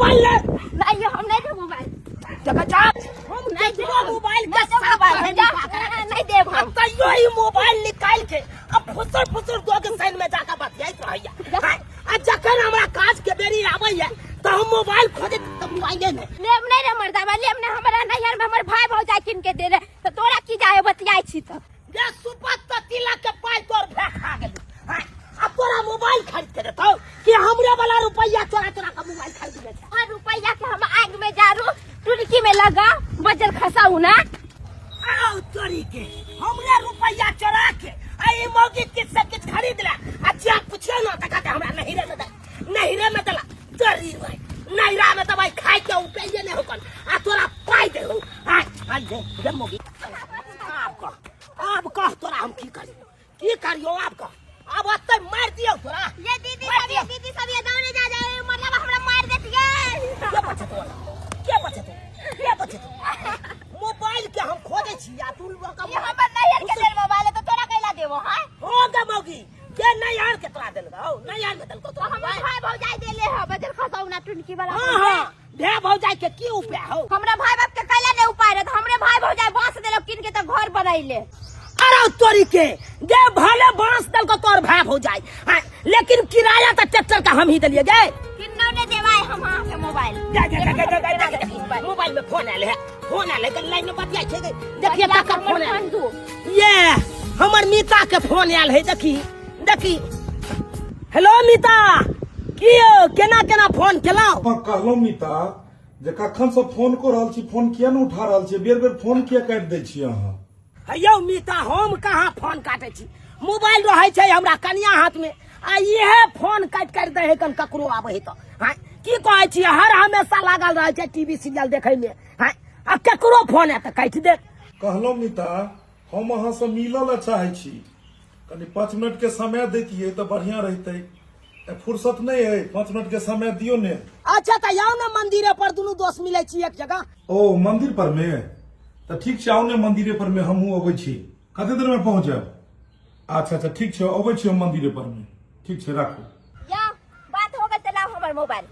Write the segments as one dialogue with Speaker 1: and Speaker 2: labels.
Speaker 1: Mobile ले।
Speaker 2: नहीं हम नहीं देब मोबाइल।
Speaker 1: जगह जा, हम
Speaker 2: नहीं
Speaker 1: देबो
Speaker 2: देब।
Speaker 1: मोबाइल के
Speaker 2: नहीं देब
Speaker 1: साफ
Speaker 2: मोबाइल,
Speaker 1: करे
Speaker 2: जा,
Speaker 1: निकाल।
Speaker 2: नहीं देब हम।
Speaker 1: तैयो ई मोबाइल निकाल के अब फुसर फुसर दो के साइन में जाकर बतियाइत रहैया। हाँ, आ जखन हमरा काज के बेरी आबैया तऽ हम मोबाइल खोजे तऽ मोबाइले नहि।
Speaker 2: लेब नहीं रे मर्दाबा, लेब नहीं। हमरा नैहर में हमर भाई भौजाई किन के दे रहे तो तोरा की जाए बतियाई छी तऽ।
Speaker 1: गे सुपत तऽ तिलक के पाइ तोर भए खा गेलौ। हाँ, आ तोरा मोबाइल खरीद के देतौ कि हमरे वाला रुपैया चोरा चोरा के मोबाइल खरीद ले छै?
Speaker 2: और रुपैया के हम आग में जारू टुनकी में लगा बजर खसाऊ ना।
Speaker 1: आओ तोरी के हमरे रुपैया चोरा के आ ई मौगी किछ से किछ खरीद ले आ जे पुछियो ना त कहते हमरा नहिरे में दे, नहिरे में देला। तोरी भाई नहिरा में दवाई खाइ के उपाय नहीं होकन आ तोरा पाइ दे हो। आ आ दे दे मौगी। आब कह, आब कह तोरा हम की करी, की करियो? आब कह, आब ओतै मारि दियौ तोरा।
Speaker 2: ये दीदी
Speaker 1: मार
Speaker 2: सब, ये
Speaker 1: दियौ।
Speaker 2: दीदी सब ये दौड़े जा जाए, मतलब हमरा मार देतिए।
Speaker 1: के बचत वाला, के बचत, के बचत? मोबाइल के हम खोजे छी आ तू लोग
Speaker 2: ये हमर नैहर के देल मोबाइल है तो तोरा कैला देबो? हां
Speaker 1: हो गे मौगी के नैहर के तोरा देल हो, नैहर में देलको
Speaker 2: तो
Speaker 1: तोरा
Speaker 2: हमर
Speaker 1: मोबाइल।
Speaker 2: भाई भौजाई देले ह बजर खसाऊ ना टुनकी वाला।
Speaker 1: हाँ हाँ, भे भौजाई के की उपाय हो?
Speaker 2: हमरा भाई बाप के कैला नहीं उपाय रहे, हमरे भाई भौजाई बांस देलक किन के तो घर बनैले।
Speaker 1: अरे तोरी के गे भले बांस देलको तोर भाई भौजाई, हाँ, लेकिन किराया तो ट्रैक्टर का हम ही देलिए गे।
Speaker 2: किन्नो ने देवाय हम अहाँ के मोबाइल।
Speaker 1: जा जा जा जा जा जा जा, मोबाइल में फोन आयल है, फोन आयल है, कनी लाइन में बतियाइ छै गे। देखिए
Speaker 2: बतिया
Speaker 1: ककर
Speaker 2: हमर
Speaker 1: फोन आयल।
Speaker 2: फोन दू।
Speaker 1: ये हमर मीता के फोन आयल है, देखी देखी। हेलो मीता, की यौ केना केना फोन केलहुँ?
Speaker 3: अहाँ कहलहुँ मिता जे कखन से फोन कऽ रहल छी, फोन किया नहि उठा रहल छी? बेर बेर फोन किया काटि दै छी अहाँ?
Speaker 1: यौ मीता, हम कहाँ फोन काटै छी? मोबाइल रहै छै हमरा कनिया हाथ में आ इहे फोन काटि काटि दै है कन ककरो आबै है तऽ। हाँ, की कहै छी, हर हमेशा लागल रहै छै टीवी सीरियल देखै में। हाँ, आ ककरो फोन आयत तऽ काटि देत।
Speaker 3: कहलहुँ मिता, हम अहाँसँ मिलऽ लए चाहै छी, कनि 5 मिनट के समय दैतियै तऽ बढ़िया रहितै। फुर्सत नहि अइ, 5 मिनट के समय दियौ ने।
Speaker 1: अच्छा तऽ आउ ने मंदिरे पर दुनू दोस्त मिलै छी एक जगह।
Speaker 3: ओ मंदिर पर मे? तऽ ठीक छै, आउ ने मंदिरे पर मे, हमहूँ अबै छी। कते देर मे पहुँचब? अच्छा अच्छा ठीक छै, अबै छी हम मंदिरे पर मे। ठीक छै, राखू।
Speaker 2: या बात हो गेल तऽ लाउ हमर मोबाइल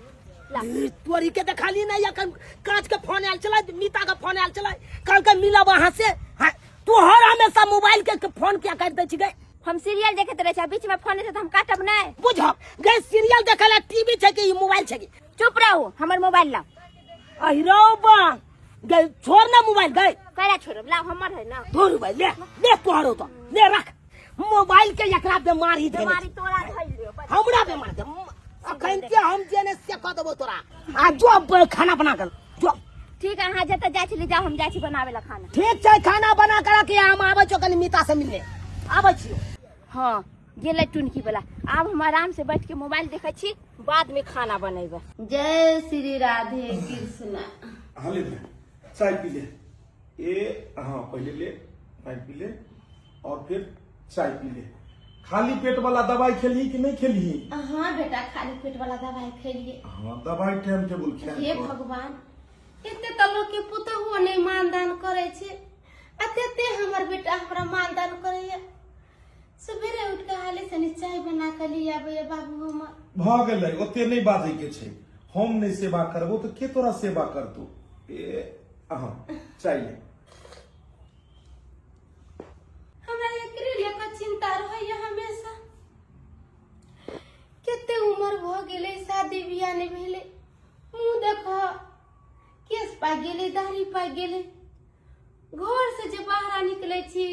Speaker 2: ला।
Speaker 1: ई तोरी के देखली नहीं अखन कांच के फोन आयल छलै, मीता के फोन आयल छलै, कहलकै मिलब अहाँ से। हाँ, तू हर हमेशा मोबाइल के फोन किया काटि दै छी गे?
Speaker 2: हम सीरियल देखैत रहै छी, बीच में फोन एतै तऽ हम काटब नहि।
Speaker 1: बुझब गे, सीरियल देखै ला टीवी छै कि ई मोबाइल छै कि?
Speaker 2: चुप रहू, हमर मोबाइल लाउ।
Speaker 1: अहिरौ बा गे, छोड़ ना मोबाइल गे।
Speaker 2: कैला छोड़ब? लाउ, हमर है ना।
Speaker 1: तोर मोबाइल ले ले, तोहरो तो ले रख मोबाइल के, एकरा बेमारी देने
Speaker 2: बेमारी
Speaker 1: छै।
Speaker 2: तोरा धइल लियो।
Speaker 1: हमरा बेमार दे अखन के हम जे ने से कह देबो तोरा। आ जो खाना बना कर जो।
Speaker 2: ठीक है, अहाँ जतऽ जाइ छी जाउ, हम जाइ छी बनाबे ला खाना।
Speaker 1: ठीक छै, खाना बना कर रखिए, हम आबै छियो कनि मीता से मिलने आबै छियो।
Speaker 2: हाँ गेलै टुनकी वाला, आब हम आराम से बैठ के मोबाइल देखै छी, बाद में खाना बनेबै।
Speaker 4: जय श्री राधे कृष्णा।
Speaker 3: हाँ ले ले, चाय पी ले। ए हाँ, पहले ले चाय पी ले और फिर चाय पी ले। खाली पेट वाला दवाई खेलही कि नहीं खेलही?
Speaker 4: हाँ बेटा, खाली पेट वाला दवाई खेलिए।
Speaker 3: हाँ, दवाई टाइम टेबुल
Speaker 4: हे
Speaker 3: खाए।
Speaker 4: भगवान, एते तऽ लोक के पुतहुओ नहि मानदान करै छै आ तेते हमर बेटा हमरा मानदान करैया। सवेरे उठ के हाले से चाय बना के लिए आबैया बाबू हमर।
Speaker 3: भऽ गेलै, ओते नहि बाजै के छै। हम नहि सेवा करबो तऽ के तोरा सेवा करतौ? ए हाँ, चाय ले।
Speaker 4: हमरा एकरे लऽ कऽ चिंता रहैया हमेशा। कते उम्र भऽ गेलै, शादी बियाह नहि भेलै। मुँह देख, केस पाकि गेलै, दाढ़ी पाकि गेलै। घर से जे बाहर निकलै छी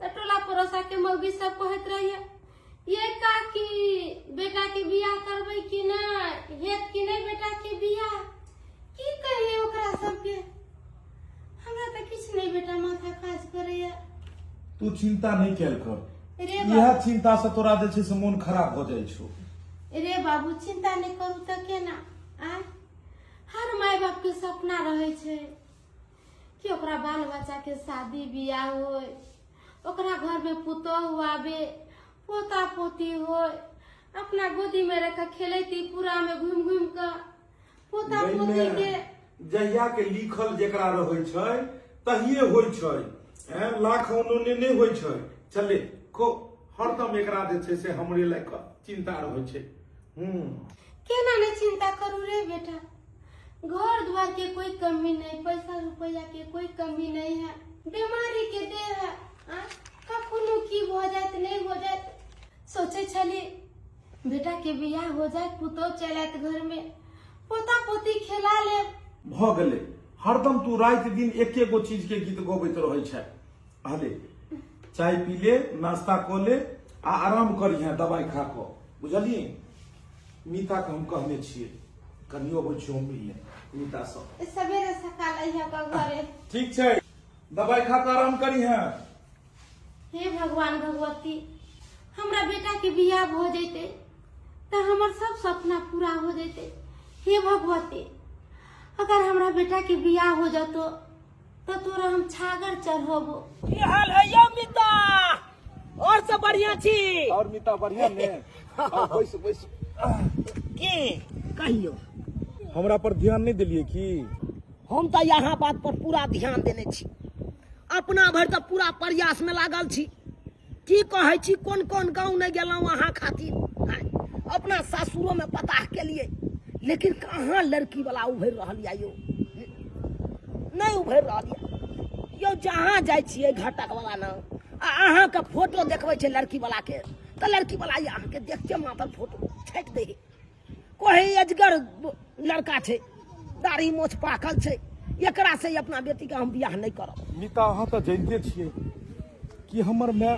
Speaker 4: तऽ टोला पड़ोसा के मौगी सब कहैत रहैया, ये काकी, बेटा के बियाह करबै कि नहि, हेत कि नहि बेटा के बियाह? की कहिए ओकरा सबके? हमरा तऽ किछु नहि बेटा माथा काज करैया।
Speaker 3: तू चिंता नहीं कैल कर।
Speaker 4: रे
Speaker 3: इएह
Speaker 4: बाबू,
Speaker 3: चिंता से तोरा जे छै से मोन खराब हो जाइ छौ।
Speaker 4: रे बाबू, चिंता नहि करू तऽ केना आय? हर माय बाप के सपना रहै छै कि ओकरा बाल बच्चा के शादी बियाह होय, ओकरा घर में पुतोहु आबे, पोता पोती होय, अपना गोदी में रख के खेलैती पूरा में घूम घूम के पोता पोती के।
Speaker 3: जहिया के लिखल जेकरा रहै छै तहिये होइ छै, हैं लाख औनोने नहि होइ छै। चले खो, हरदम एकरा जे छै से हमरे लए कऽ चिंता रहै छै।
Speaker 4: केना नहि चिंता करू रे बेटा? घर द्वार के कोई कमी नहीं, पैसा रुपया के कोई कमी नहीं है, बीमारी के देह है, आ कखनो की भऽ जायत नहीं हो जायत। सोचे छली बेटा के बियाह हो जायत, पुतोह चलि आयत घर में, पोता पोती खेला लेब।
Speaker 3: भऽ गेलै, हरदम तू राति दिन एके गो चीज के गीत गबैत रहै छै। हले चाय पी ले, नाश्ता कऽ ले आ आराम करिहे दवाई खा कऽ, बुझलियै? मीता के हम कहने छियै कनियो अबै छियौ हम मिलने मीता सँ।
Speaker 4: सवेरे सकाल अइहे कऽ घरे।
Speaker 3: ठीक छै, दवाई खा कऽ आराम करिहे।
Speaker 4: हे भगवान भगवती, हमरा बेटा के बियाह भऽ जैते तऽ हमर सब सपना पूरा हो जैते। हे भगवती, अगर हमरा बेटा के बियाह हो जतो तऽ तोरा हम छागर चढ़बो।
Speaker 1: की हाल है यौ मिता? और सब बढ़िया छी?
Speaker 3: और मिता बढ़िया ने? आओ बैस बैस।
Speaker 1: की कहियो,
Speaker 3: हमरा पर ध्यान नहीं दिलिए की?
Speaker 1: हम तऽ यहाँ बात पर पूरा ध्यान देने छी, अपना भरि तऽ पूरा प्रयास में लागल छी। की कहै छी, कोन कोन गाँव नहि गेलहुँ अहाँ खातिर, आँय, अपना सासुरो में पता केलिए, लेकिन कहाँ लड़की वाला उभरि रहल यऽ यौ, नहि उभरि रहल यऽ यौ। जहाँ जाइ छियै घटक वाला न आ अहाँके फोटो देखबै छै लड़की वाला के, तऽ लड़की वाला अहाँके देखते मात्र फोटो छाटि दै है, कहै अजगर लड़का छै, दाढ़ी मोछ पाकल छै, एकरा से अपना बेटी के हम बियाह नहीं करब।
Speaker 3: मीता, अहाँ तऽ जनिते छियै कि हमर माय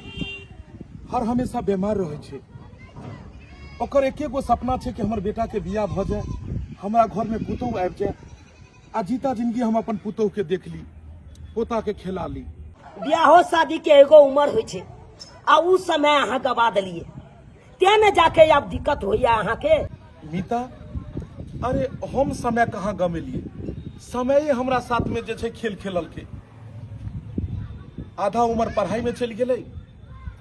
Speaker 3: हर हमेशा बीमार रहै छै। ओकर एके गो सपना छै कि हमर बेटा के बियाह भऽ जाय, हमरा घर में पुतोहु आबि जाय आ जीता जिंदगी हम अपन पुतोहु के देख ली, पोता के खेला ली।
Speaker 1: बियाहो शादी के एगो उम्र होइ छै आ उ समय अहाँ गवा देलियै, तें ने जाके आब दिक्कत होइया अहाँके।
Speaker 3: मीता, अरे हम समय कहाँ गमेलियै, समय हमरा साथ में जे छै खेल खेललकै। आधा उम्र पढ़ाई में चलि गेलै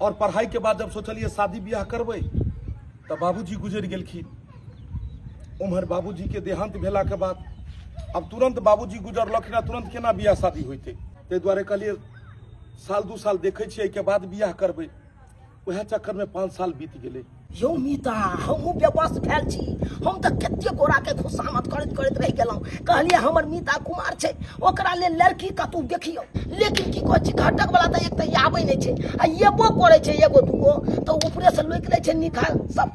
Speaker 3: और पढ़ाई के बाद जब सोचलियै शादी बियाह करबै तऽ बाबूजी गुजरि गेलखिन। उम्हर बाबूजी के देहांत भेला के बाद अब तुरंत बाबूजी गुजरलखिन आ तुरंत केना बियाह शादी होइतै, ताहि दुआरे कहलियै साल दू साल देखै छियै, एहिके बाद बियाह करबै। वएह चक्कर में 5 साल बीत गेलै।
Speaker 1: यौ मीता, हमहूँ बेबस भेल छी। हम तऽ कते गोरा के खुशामद करैत करैत रहि गेलहुँ। कहलियै हमर मीता कुमार छै, ओकरा लेल लड़की कतहु देखियौ, लेकिन की कहै छी, घटक वाला तऽ एक तऽ आबै नहि छै आ एबो करै छै एगो दूगो तऽ ऊपरे से लोकि लै छै निखार सब।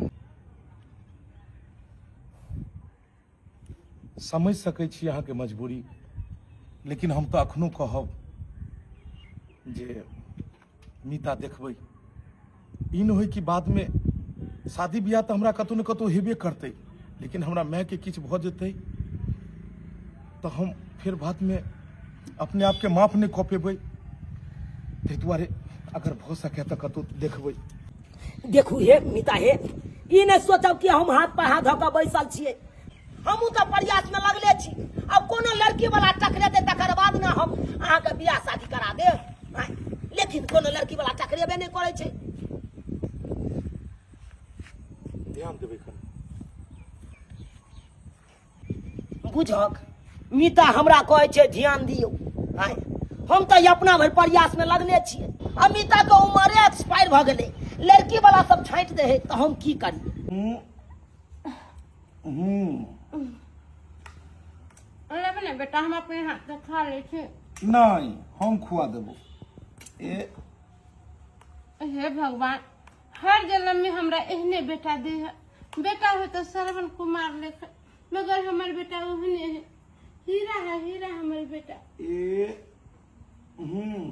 Speaker 3: समझ सकै छी अहाँके मजबूरी, लेकिन हम तऽ अखनो कहब जे मीता देखबै, ई नहि होय कि बादमे शादी बियाह तऽ हमरा कतहु ने कतहु हेबे करतै, लेकिन हमरा मायके किछु भऽ जेतै तऽ हम फेर बादमे अपने आपके माफ नहि कऽ पेबै। ताहि दुआरे अगर भऽ सकै तऽ कतहु देखबै।
Speaker 1: देखू हे मिता हे, ई नहि सोचब कि हम हाथ पर हाथ धऽ कऽ बैसल छियै, हमहूँ तऽ प्रयासमे लगले छी। आब कोनो लड़की वाला टकरेतै तकर बाद ने हम अहाँके बियाह शादी करा देब, आँय, लेकिन कोनो लड़की वाला टकरेबे नहि करै छै।
Speaker 3: ध्यान देबै कनि।
Speaker 1: बुझक मीता हमरा कहै छै ध्यान दियौ, आँय, हम तऽ अपना भरि प्रयासमे लगने छियै आ मीताके उमरे एक्सपायर भऽ गेलै, लड़की वाला सब छाँटि दै है तऽ हम की करियै?
Speaker 4: लेबै ने बेटा, हम अपने हाथ से खा लै छी।
Speaker 3: नहीं, हम खुआ देबो। ए
Speaker 4: हे भगवान, हर जन्म में हमरा एहने बेटा दे है। बेटा हो तो श्रवण कुमार लेख, मगर हमर बेटा ओहने है, हीरा है, हीरा हमर बेटा।
Speaker 3: ए हम्म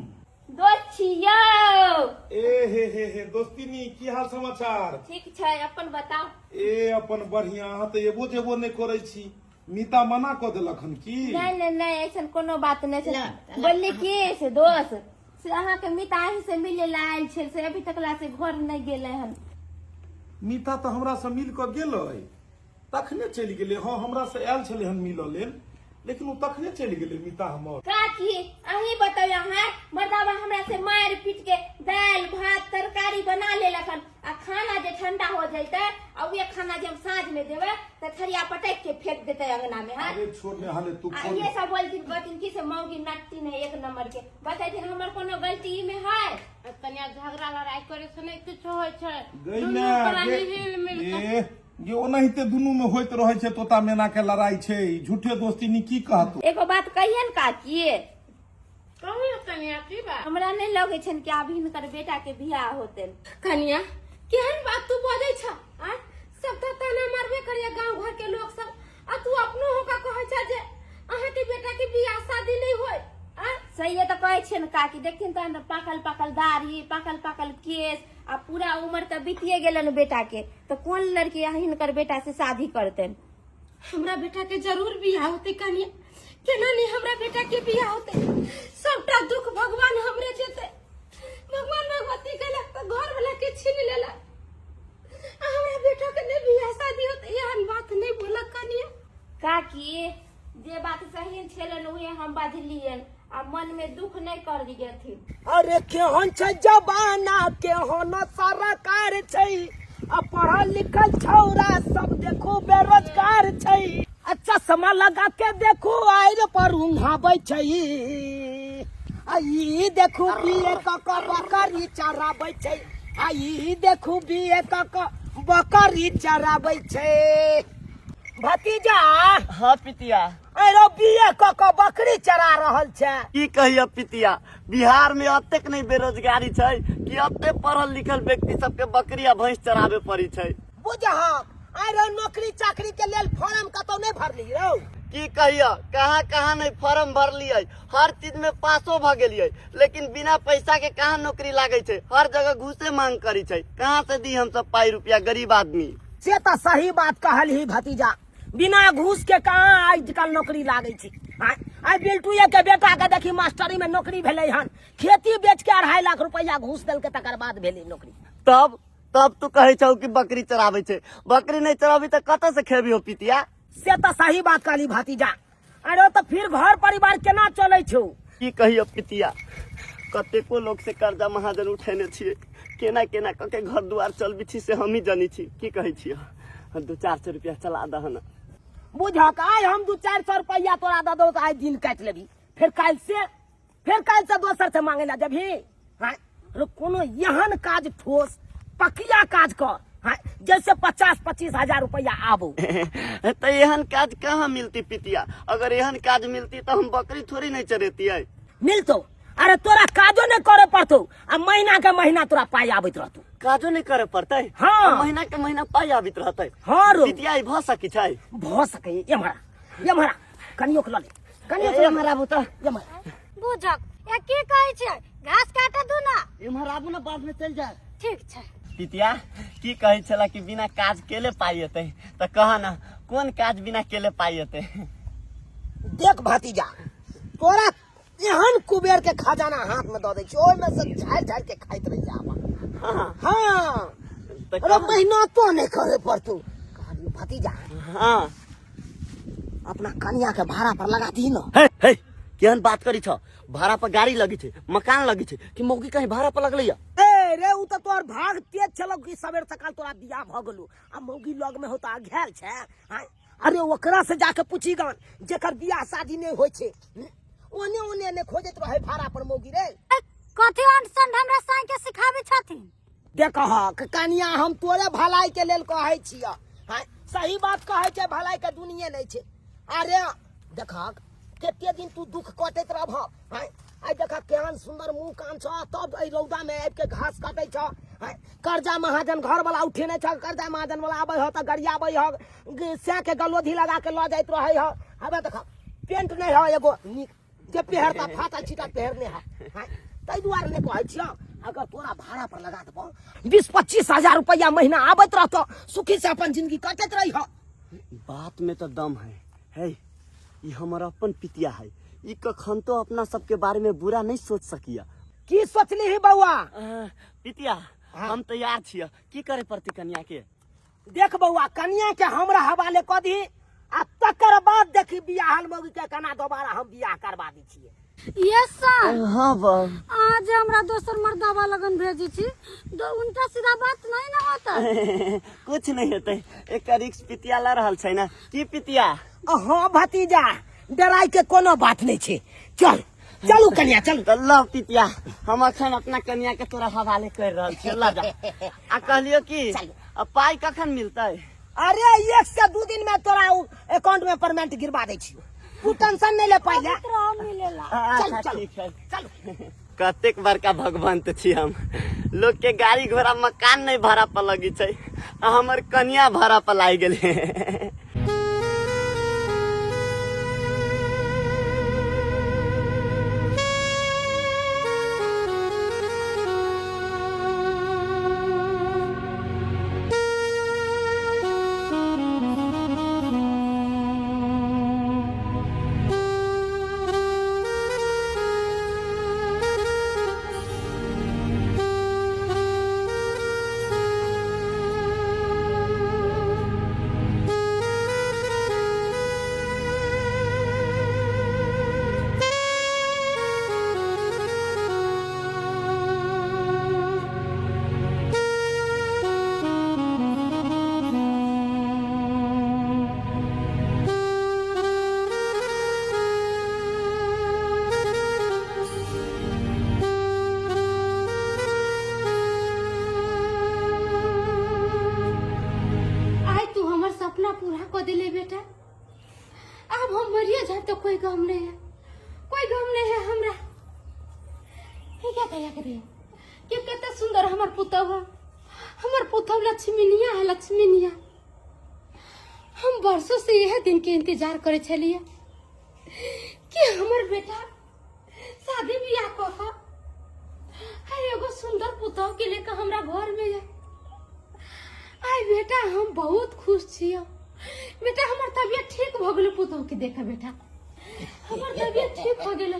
Speaker 2: दोस्त छी यौ।
Speaker 3: ए हे हे हे दोस्तिनी, की हाल समाचार?
Speaker 2: ठीक छै, अपन बताउ।
Speaker 3: ए अपन बढ़िया। अहाँ तऽ एबो जेबो नहि करै छी, मीता मना कऽ देलक हन की?
Speaker 2: नहि नहि नहि, ऐसन कोनो बात नहि छै। बोलली की से दोस्त, से अहाँके मीता अहीं से मिले ला आयल छै, से अभी तक ला से घर नहि गेलै हन।
Speaker 3: मीता तऽ हमरा से मिल कऽ गेलै, तखने चलि गेलै। हँ, हमरा से आयल छलै हन मिलऽ लेल, लेकिन ओ तखने चलि गेलै मीता हमर।
Speaker 2: काकी अहीं बताउ, अहाँ मर्दाबा हमरा से मारि पीट के दालि भात तरकारी बना लेलक हन आ खाना जे ठंडा हो जैते आ उहे खाना जे हम साँझ में देबै तऽ थरिया पटक के फेंक देतै अंगना में। हाँ
Speaker 3: अरे छोड़ ने हाले तू
Speaker 2: आ
Speaker 3: छोड़।
Speaker 2: ये सब बोलथिन कहथिन कि से मौगी नट्टी नहीं एक नंबर के, बतेथिन हमर कोनो गलती ई में है?
Speaker 4: कनिया झगड़ा लड़ाई करे से नहीं कुछ होइ छै,
Speaker 3: गई
Speaker 4: दुनू
Speaker 3: ने
Speaker 4: प्राणी हिल मिल के।
Speaker 3: ए जे ओनाहिते दुनूमे होइत रहै छै तोता मैना के लड़ाई छै ई झूठे दोस्ती नी की कहतो।
Speaker 2: एगो बात कहियन काकी?
Speaker 4: कहू ने कनिया, की बात?
Speaker 2: हमरा नहि लगै छनि कि आब हिनकर बेटा के बियाह होतनि।
Speaker 4: कनिया, केहन बात तू बजै छ? आय सब तऽ ताना मारबे करिया गांव घर के लोग सब, आ तू अपनो होका कहै छ जे अहाँ के बेटा के बियाह शादी नहीं होय। आय
Speaker 2: सही तऽ कहै छियनि काकी, देखथिन तहन तऽ पाकल पाकल दाढ़ी, पाकल पाकल केश, आ पूरा उम्र तऽ बीतिये गेलनि बेटा के, तऽ कोन लड़की हिनकर बेटा से शादी करतनि?
Speaker 4: हमरा बेटा के जरूर बियाह होते कनिया, केना नहीं हमरा बेटा के बियाह होते? सबटा दुख भगवान हमरे देते। भगवान भगवती कहलक तऽ घर वाला के छीन लेलक, आ हमरा बेटा के नहीं बियाह शादी होते, एहन बात नहीं बोलक कनिया।
Speaker 2: काकी, जे बात सही छलनि उहे हम बजलियनि, आ मन में दुख नहीं कर दियथिन।
Speaker 1: अरे केहन छै जमाना, केहन सरकार छै, आ पढ़ल लिखल छौरा सब देखू बेरोजगार छै। आ चश्मा लगा के देखू आइर पर उंघाबै छै, आ ई देखू बीए क क बकरी चराबै छै, आ ई देखू बीए क क बकरी चराबै छै। भतीजा।
Speaker 5: हाँ पितिया।
Speaker 1: अरे बीए क क बकरी चरा रहल छै।
Speaker 5: की कहियो पितिया, बिहार में अतेक नहीं बेरोजगारी छै कि अते पढ़ल लिखल व्यक्ति सबके बकरी आ भैंस चराबे पड़ी छै।
Speaker 1: बुझहक, अरे नौकरी चाकरी के लेल फॉर्म कतौ नहीं भरली रौ?
Speaker 5: की कहियो, कहाँ कहाँ नहीं फॉर्म भरलियै, हर चीज में पासो भ गेलियै, लेकिन बिना पैसा के कहाँ नौकरी लागे छै? हर जगह घूसे मांग करी छै। कहाँ से दी हम सब पाई रुपया गरीब आदमी?
Speaker 1: से तऽ सही बात कहलही भतीजा, बिना घूस के कहाँ आजकल नौकरी लागै छै। आइ बिल्टुए के बेटा के देखी, मास्टरी में नौकरी भेलै हन, खेती बेच के 2.5 लाख रुपया घूस देलकै, तकर बाद भेलै नौकरी।
Speaker 5: तब तू कहै छौ कि बकरी चराबै छै, बकरी नहीं चराबी तऽ कतऽ से खेबी हो पितिया?
Speaker 1: से तऽ सही बात कहली भतीजा। अरे तऽ फिर घर परिवार केना चलै छौ?
Speaker 5: की कहियो पितिया, कतेको लोग से कर्जा महाजन उठेने छियै, केना केना कऽ के घर दुआर चलबी छी से हमही जानी छी। की कहै छियै, 200-400 रुपया चला दहन।
Speaker 1: बुझक, आइ हम 200-400 रुपया तोरा दऽ दौ तऽ आइ दिन काटि लेबही, फेर काल्हि से फेर काल्हि से दोसर से मांगे ला जेबही? हाँ, रो कोनो एहन काज, ठोस पकिया काज कर, हाँ, जैसे 25-25 हजार रुपया आबो।
Speaker 5: तऽ एहन काज कहाँ मिलती पितिया? अगर एहन काज मिलती तऽ हम बकरी थोड़ी नहीं चरेतियै।
Speaker 1: मिलतो। अरे तोरा काजो नहीं करे पड़तो आ महीना के महीना तोरा पाई आबैत रहतो।
Speaker 5: काजो नहीं करे पड़तै?
Speaker 1: हाँ।
Speaker 5: आ महीना के महीना पाई आबैत रहतै?
Speaker 1: हाँ रो।
Speaker 5: पितिया, ई भऽ सकै छै?
Speaker 1: भऽ सकैए। एम्हर आ, एम्हर आ, कनियो के लऽ ले, कनियो के लऽ ले।
Speaker 5: एम्हर आबू तऽ।
Speaker 1: एम्हर आ।
Speaker 6: बुझक ए की कहै छै, घास काटे दू ना।
Speaker 5: एम्हर आबू ने, बाद में चलि जाए।
Speaker 6: ठीक छै।
Speaker 5: पितिया, की कहै छला कि बिना काज केले पाई एतै? तऽ कह ने, कोन काज बिना केले पाई एतै?
Speaker 1: देख भतीजा, तोरा एहन कुबेर के खजाना हाथ में दऽ दै छी, ओहिमे से झाड़ि झाड़ि के खाइत रहि जा अपन।
Speaker 5: हाँ।
Speaker 1: हाँ।
Speaker 5: तऽ
Speaker 1: अरे मेहनतो नहीं करे पड़तौ। कहलियौ भतीजा।
Speaker 5: हाँ।
Speaker 1: अपना कनिया के भाड़ा पर लगा दी न।
Speaker 5: हे हे, केहन बात करी छ? भाड़ा पर गाड़ी लगी छै, मकान लगी छै, कि मौगी कहीं भाड़ा पर लगलै या?
Speaker 1: ए रे, उ तऽ तोहर भाग तेज छलौ कि सबेर सकाल तोरा बियाह भऽ गेलौ आ मौगी लग में होता घेल छै। आँय, अरे ओकरा से जाके पूछी गन जेकर बियाह शादी नहीं होइ छै, ओने ओने ने खोजैत रहे भाड़ा पर मौगी रे।
Speaker 6: कथी अंट संट हमरा साई के सिखाबै छथिन?
Speaker 1: देखहक कनिया, हम तोरे भलाई के लेल कहै छियह। हाँ, सही बात कहै छै, भलाई के दुनिये नहीं छै। अरे देखहक कते दिन तू दुख कटैत रहबह? हाँ, आइ देखह केहन सुंदर मुंह कान छह, तब एहि रौदा में आबि के घास काटै छह। हाँ, कर्जा महाजन घर वाला उठेने छह, कर्जा महाजन वाला आबै ह तऽ गरियाबै ह, सैं के गलोधी लगा के लऽ जाइत रहै ह। हबे देख, पेंट नहीं ह एगो नीक जे पेहरता, फाटल छीटल पेहरने ह। हाँ, ताहि दुआरे नहि कहै छियौ, अगर तोरा भाड़ा पर लगा देबौ, 20-25 हजार रुपया महीना आबैत रहतौ, सुखी से अपन जिंदगी कटैत रही ह।
Speaker 5: बात में तो दम है। है ई हमर अपन पितिया है, ई कखन तो अपना सबके बारे में बुरा नहीं सोच सकिया।
Speaker 1: की सोचली ही बौआ?
Speaker 5: पितिया, हम तैयार छियै, की करे पड़ती कनिया के?
Speaker 1: देख बौआ, कनिया के हमरा हवाले कऽ दी आ तकर बाद देखी बियाहल मौगी के केना दोबारा हम बियाह करबा दै छियै।
Speaker 6: Yes sir.
Speaker 5: हाँ बा।
Speaker 6: आज हमरा दोसर मर्दावा लगन भेजी छी तो उनका सीधा बात नहीं ना होता।
Speaker 5: कुछ नहीं हेतै, एक रिक्स पितिया ला रहल छै ना। की पितिया?
Speaker 1: हाँ भतीजा, डराय के कोनो बात नहीं छै, चल चलू कनिया चलू।
Speaker 5: तऽ लह पितिया, हम अखन अपना कनिया के तोरा हवाले कर रहल छियै, लऽ जा। आ कहलियो कि
Speaker 1: चलू।
Speaker 5: आ पाई कखन मिलतै?
Speaker 1: अरे 1 से 2 दिन में तोरा उ अकाउंट में पेमेंट गिरवा दै छियो, तू टेंशन नहीं ले पहिले।
Speaker 6: रहो मिलेला।
Speaker 1: चल
Speaker 5: अच्छा,
Speaker 1: चल
Speaker 5: ठीक है।
Speaker 1: चल।
Speaker 5: कतेक बड़का भगवंत छी हम। लोग के गाड़ी घोड़ा मकान नहीं भाड़ा पर लगी छै आ हमर कनिया भाड़ा पर लागि गेलै।
Speaker 4: आइ तू हमर सपना पूरा कऽ देले बेटा। आब हम मरिए जाब तो कोई गम नहीं है, कोई गम नहीं है हमरा। ठीक है दया करे कि कते सुंदर हमर पुतहु है, हमर पुतहु लक्ष्मीनिया है, लक्ष्मीनिया। हम वर्षों से यह दिन के इंतजार करे छलिए कि हमर बेटा शादी बियाह कऽ कऽ आ एगो सुंदर पुतहु के लेकर हमरा घर में जाए। आइ बेटा हम बहुत खुश छियो बेटा, हमर तबियत ठीक भ गेलो पुतहु के देख। बेटा हमर तबियत ठीक भ गेलो,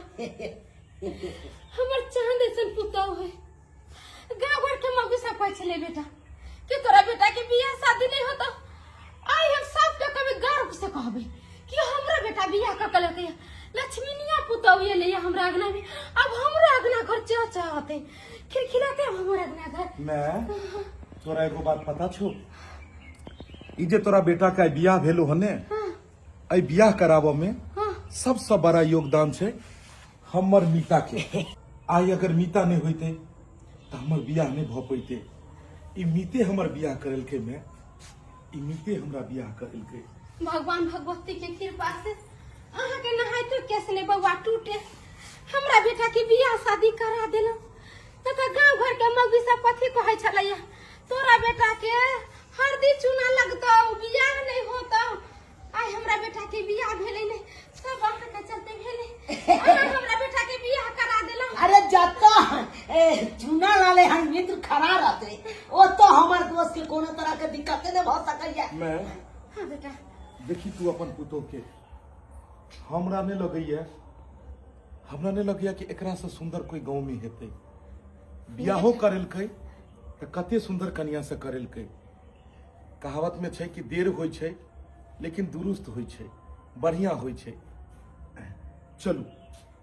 Speaker 4: हमर चांद ऐसन पुतहु है। गाँव घर के मौगी सब कहै छलै बेटा कि तोरा बेटा के बियाह शादी नहीं होतो। आइ हम सबके कभी गर्व से कहबै कि हमरा बेटा बियाह कऽ के लेलकै, लक्ष्मीनिया पुतहु एलै हमरा अंगना में। अब हमरो अंगना घर चह चह होतै, खिलखिलाते अब हमर अंगना घर।
Speaker 3: मैं तोरा एगो बात पता छौ? ई जे तोरा बेटा के आइ बियाह भेलो हने, एहि बियाह कराबऽ में सबसँ बड़ा योगदान छै हमर मीता के। आइ अगर मीता नहि होइते तऽ हमर बियाह नहि भऽ पैते। ई मीते हमर बियाह करेलकै, मैं ई मीते हमरा बियाह करेलकै।
Speaker 4: भगवान भगवती के कृपा से अहाँ के नहाइतो केस ने बौआ टूटे, हमरा बेटा के बियाह शादी करा देलहुँ। तऽ गाँव घर के मौगी सब कथी कहै छलैया, तोरा बेटा के हरदी चूना लगतौ, बियाह नहीं होतौ। आइ हमरा बेटा के बियाह भेलै नहि, सब अहाँ के चलते भेलै। अहाँ हमरा बेटा के बियाह करा देलहुँ।
Speaker 1: अरे जतऽ चूना लाले हम मित्र खड़ा रहते ओ तो हमर दोस्त के कोनो तरह के दिक्कते नहीं भऽ सकैया।
Speaker 3: मैं
Speaker 4: हाँ बेटा।
Speaker 3: देखी तू अपन पुतोह के, हमरा नहीं लगैया, हमरा नहीं लगैया कि एकरा से सुंदर कोई गांव में हेतै। बियाहो करेलकै तऽ कते सुंदर कनिया से करेलकै। कहावत में छै कि देर होइ छै लेकिन दुरुस्त होइ छै, बढ़िया होइ छै। चलू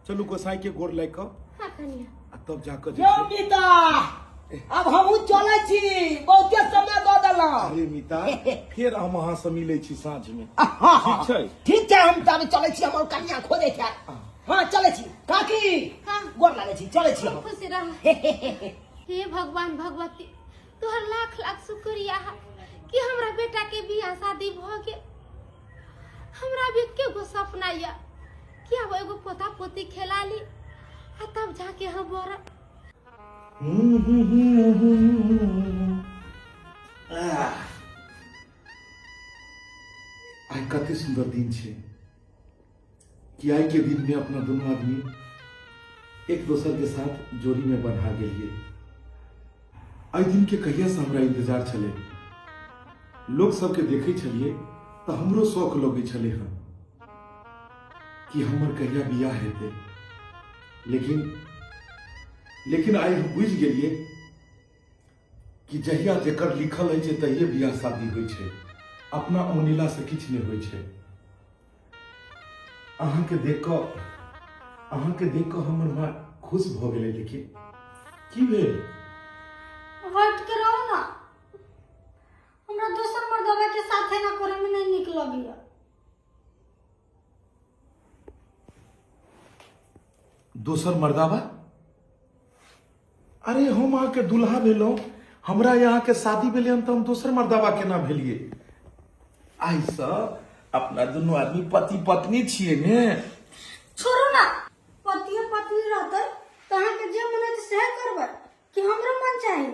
Speaker 3: चलू गोसाई के गोर लागि कऽ
Speaker 4: हाँ कनिया
Speaker 3: आ तब जाकऽ जे
Speaker 1: यौ
Speaker 3: छै-
Speaker 1: मिता, अब हमहूँ चलै छी, बहुते समय दऽ देलहुँ।
Speaker 3: अरे मिता, फेर हम अहाँ से मिलै छी साँझ में।
Speaker 1: हाँ हाँ।
Speaker 3: ठीक छै?
Speaker 1: ठीक छै, हम तब चलै छी, हमर कनिया खोजै छै। हाँ चलै छी काकी।
Speaker 4: हाँ।
Speaker 1: गोर लागै छी, चलै छी हम।
Speaker 4: खुश रह। हे भगवान भगवती, तोहर लाख लाख शुक्रिया है कि हमरा बेटा के बियाह शादी भ गेल। हमरा भी एके गो सपना या कि अब एगो पोता पोती खेला ली आ तब जाके हम मरब।
Speaker 3: आइ कते सुंदर दिन छै कि आइ के दिन में अपना दोनों आदमी एक दोसर के साथ जोड़ी में बन्हा गेलिए। एहि दिन के कहिया से हमरा इंतजार छलै। लोग सबके देखै छलिए तऽ हमरो शौक लगै छलै हन कि हमर कहिया बियाह हेतै, लेकिन लेकिन आइ हम बुझि गेलिए कि जहिया जेकर लिखल होइ छै तहिये बियाह शादी होइ छै, अपना औनेला से किछु नहि होइ छै। अहाँके देख कऽ, अहाँके देख कऽ हमर माँ खुश भऽ गेलै। लेकिन की भेल?
Speaker 6: हट के रहो ना, हमरा दोसर मर्दवा के साथे ना करे में नहीं निक लगैया।
Speaker 3: दोसर मर्दावा? अरे हम अहाँके दुल्हा भेलहुँ, हमरा यहाँ के शादी भेलै हन तऽ हम दोसर मर्दावा केना भेलियै? आइसँ अपना दुनू आदमी पति पत्नी छियै ने।
Speaker 6: छोड़ू ना, पतियो पत्नी रहतै तऽ अहाँके जे मन हेतै सएह करबै कि हमरो मन चाही?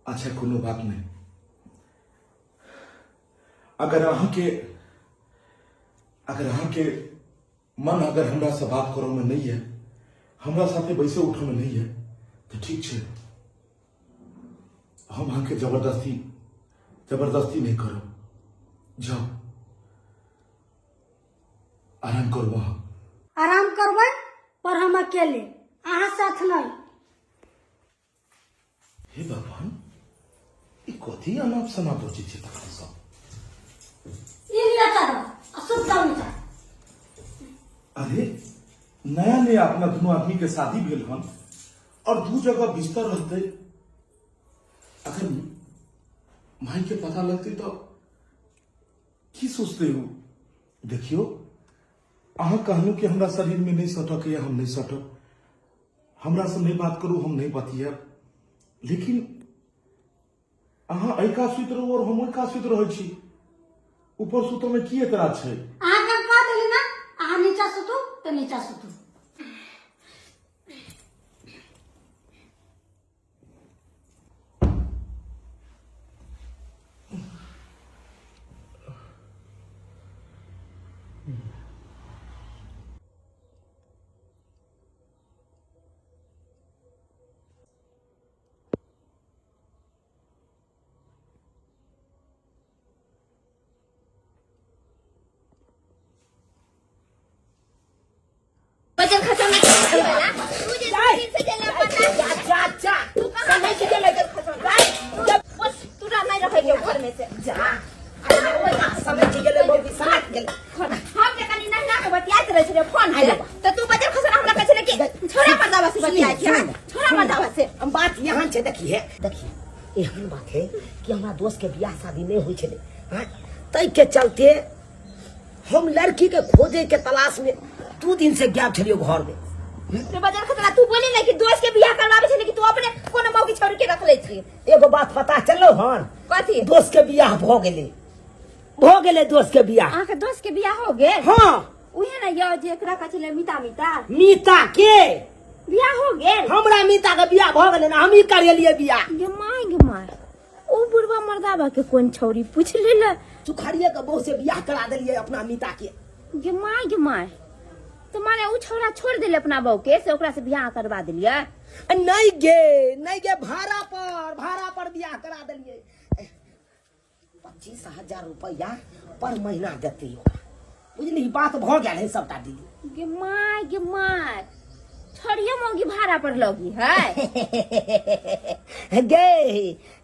Speaker 3: अच्छा कोनो बात नहीं, अगर अहाँके अगर अहाँके मन अगर हमरा से बात करो में नहीं है, हमरा साथे बैसे उठो में नहीं है, तो ठीक छै, हम अहाँके जबरदस्ती जबरदस्ती नहीं करब। जाओ आराम करू अहाँ।
Speaker 6: आराम करबै पर हम अकेले, अहाँ साथ नहीं।
Speaker 3: हे भगवान, ई कथी अनाप शनाप बजै छै तखन सब?
Speaker 6: ई लिअ चादर आ सुत जाउ नीचा।
Speaker 3: अरे नया नया अपना दुनू आदमी के शादी भेल हन और दू जगह बिस्तर रहते, अगर माई के पता लगते तो की सोचते हो? देखियो अहाँ कहलहुँ कि हमरा शरीर में नहीं सटक या हम नहीं सटब, हमरा से नहीं बात करू, हम नहीं बतियाब, लेकिन अहाँ एहि कात सुति रहू और हम ओहि कात सुति रहै छी, ऊपर सुतऽ में की एतराज छै?
Speaker 6: अहाँके हम कह देली ना, अहाँ नीचा सुतू तऽ नीचा सुतू।
Speaker 2: बजर खत्म नहीं करे वाला तू जे दिन से जे लापता
Speaker 1: जा जा जा,
Speaker 2: तू कहां
Speaker 1: समझ गेलै।
Speaker 2: तू बस तू नहीं रहे के घर में से
Speaker 1: जा, समझ गेलै बौकी, समझ गेलै।
Speaker 2: हम जे कनी नहिरा के बतियाइत रहै छलियै फोन से तऽ तू बजर खसन हमरा कहै छलै कि छोड़ा मर्दावा से बतियाइ छी, हाँ, छोड़ा मर्दावा से।
Speaker 1: हम बात यहाँ छै, देखिए देखिए, एहन बात है कि हमरा दोस्त के बियाह शादी नहीं होइ छलै, हाँ, ताहि के चलते हम लड़की के खोजे के तलाश में 2 दिन से गायब छलियो घर में।
Speaker 2: रे बजर खतरा, तू बोली नहीं कि दोस्त के बियाह करवावे छलै कि तू अपने कोनो मौकी छोड़ के रख ले छी?
Speaker 1: एगो बात पता चललो हन?
Speaker 2: कथी?
Speaker 1: दोस्त के बियाह भ गेलै, भ गेलै दोस्त के बियाह।
Speaker 2: अहाँ के दोस्त के बियाह हो गेल?
Speaker 1: हाँ।
Speaker 2: उहे ना यो जे एकरा कहै छलै मीता, मीता।
Speaker 1: मीता के
Speaker 2: बियाह हो गेल?
Speaker 1: हमरा मीता के बियाह भ गेलै ना, हम ही करेलिए बियाह।
Speaker 2: गे my, गे my, ओ बुढ़वा मर्दाबा के कोन छौरी पूछ लेले?
Speaker 1: सुखाड़िए के बहू से बियाह करा देलिए अपना मीता के।
Speaker 2: गे my, गे my, तो माने उ छौरा छोड़ देले अपना बहू के से ओकरा से बियाह करवा देलिए?
Speaker 1: नहीं गे, नहीं गे, भाड़ा पर, भाड़ा पर बियाह करा देलिए। 25,000 रुपया पर महीना देते ओकरा, बुझली? बात भ गेल है सबटा दीदी।
Speaker 2: गे my, गे my, छोड़ियो मौगी भाड़ा पर लगी है।
Speaker 1: गे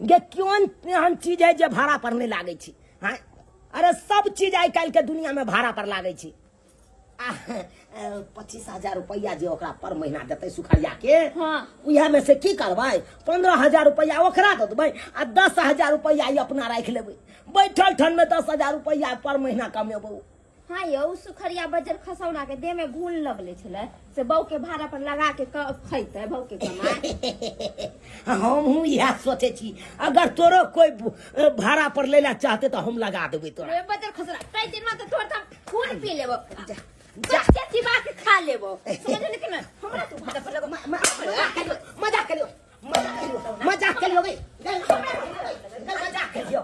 Speaker 1: गे, कोन एहन चीज है जे भाड़ा पर नहीं लागै छी? हाँ, अरे सब चीज आइ काल्हि के दुनिया में भाड़ा पर लागै छी। 25,000 रुपया जे ओकरा पर महीना देतै सुखरिया के, उएह में से की करबै, 15,000 रुपया ओकरा दऽ देबै आ 10,000 रुपया ई अपना राखि लेबै। बैठल ठन में 10,000 रुपया पर महीना कमेबै।
Speaker 2: हाँ यौ, उ सुखरिया बजर खसौना के देह में घुन लगले छलै से बहू के भाड़ा पर लगा के खैतै बहू के कमाई।
Speaker 1: हमहूँ इएह सोचै छी, अगर तोरो कोई भाड़ा पर लै ला चाहते तऽ हम लगा देबै तोरा।
Speaker 2: रे बजर खसरा, तै दिन में तो तोर हम खून पी लेबो,
Speaker 1: जा।
Speaker 2: कच्चे चिबा के खा लेबो, समझली कि ना? हमरा तू भाड़ा पर लगो।
Speaker 1: मजाक करियो, मजाक करियो, मजाक करियो, मजाक करियो गे, मजाक करियो,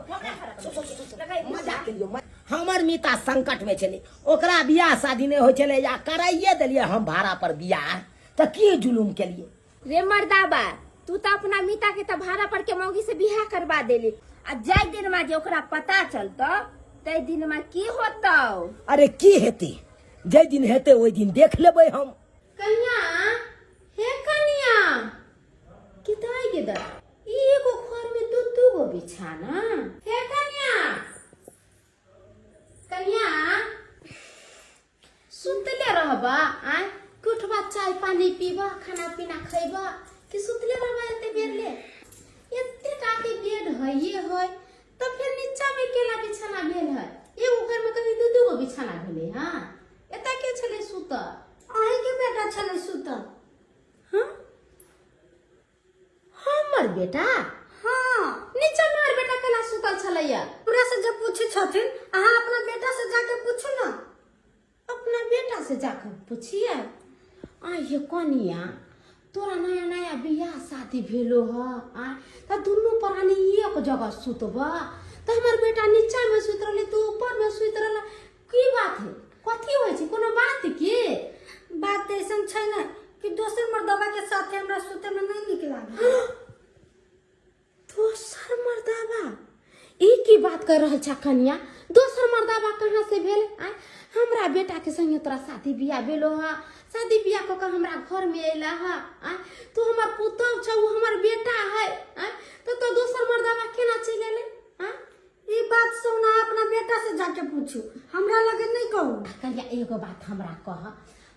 Speaker 1: मजाक करियो। हमर मीता संकट में छलै, ओकरा बियाह शादी नहि होइ छलै, या कराइए देलियै हम भाड़ा पर बियाह, तऽ की जुलुम केलियै?
Speaker 2: रे मर्दाबा, तू तो अपना मीता के तो भाड़ा पर के मौगी से बियाह करवा देली, आ जाय दिन में जे ओकरा पता चलतो तै दिन में की होतौ?
Speaker 1: अरे की हेतै, जाहि दिन हेतै ओहि दिन देख लेबै हम।
Speaker 4: कनिया, हे कनिया, किताई के दर ई एगो घर में दू दू गो बिछाना। हे कनिया, कनिया, सुतले रहबा आय कि उठबा, चाय पानी पीबा, खाना पीना खैबा कि सुतले रहबा एते बेर ले? एते टा के बेड है ये है तब फिर नीचा में केला बिछाना भेल है? एगो घर में कभी दू दू गो बिछाना भेलै? हाँ, एतऽ के छलै सुतल?
Speaker 6: अहीं के बेटा छलै सुतल।
Speaker 4: हाँ, हमर बेटा?
Speaker 6: हाँ।
Speaker 4: छलैया?
Speaker 6: हमरा से जे पूछै छथिन, अहाँ अपना बेटा से जाके पूछू ना।
Speaker 4: अपना बेटा से जाके पूछिए? आ ये कनिया, तोरा नया नया बियाह शादी भेलो ह, आ त दुनू प्राणी एक जगह सुतब त हमर बेटा नीचा में सुति रहले, तू ऊपर में सुति रहल, की बात है? कथी होइ छै? कोनो बात के
Speaker 6: बात तऽ ऐसन छै ने कि दोसर मर्दबा के साथे हमरा सुते में नहीं नीक लागे।
Speaker 4: दोसर मर्दाबा? ई की बात कर रहल छा कनिया? दोसर मर्दाबा कहाँ से भेल? आय, हमरा बेटा के संगे तोरा शादी बियाह भेलो हा, शादी बियाह कऽ के हमरा घर में अयला हा। आय, तू हमर पुतहु छौ, उ हमर बेटा है। आय, तो तो दोसर मर्दाबा केना चलि एलै? आय,
Speaker 6: ई बात सुन अहाँ अपना बेटा से जाके पूछू, हमरा लगे नहीं कहू।
Speaker 4: कनिया, एगो बात हमरा कह,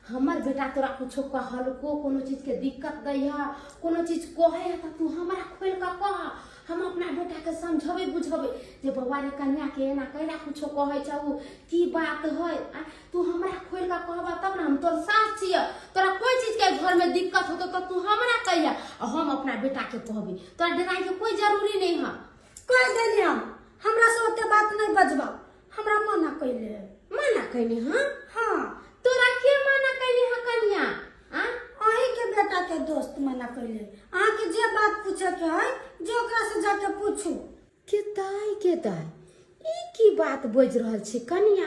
Speaker 4: हमर बेटा तोरा कुछो कहलको, कोनो चीज के दिक्कत दै है, कोनो चीज कहै है, तऽ तू हमरा खोलि कऽ कह। हम अपना बेटा के समझेबै बुझेबै जे बौआ रे, कन्या के एना कैला कुछो कहै छौ, की बात है। आ तू हमरा खोलि कऽ कहबह तब ने, हम तोर सास छियै। तोरा कोई चीज के घर में दिक्कत होतो तऽ तू हमरा कहिया आ हम अपना बेटा के कहबै। तोरा डराय के कोई जरूरी नहीं है।
Speaker 6: कह देली हम, हमरा से ओते बात नहीं बजबा, हमरा मना कैले है।
Speaker 4: मना कैले? हाँ।
Speaker 6: हाँ।
Speaker 4: तोरा के मना कैले है कन्या? आ
Speaker 6: अहीं के बेटा के दोस्त मना कैले। अहाँ के जे बात पूछे के है, जे ओकरा से जाके पूछू।
Speaker 4: के दाई, के दाई, ई की बात बोज रहल छी कन्या?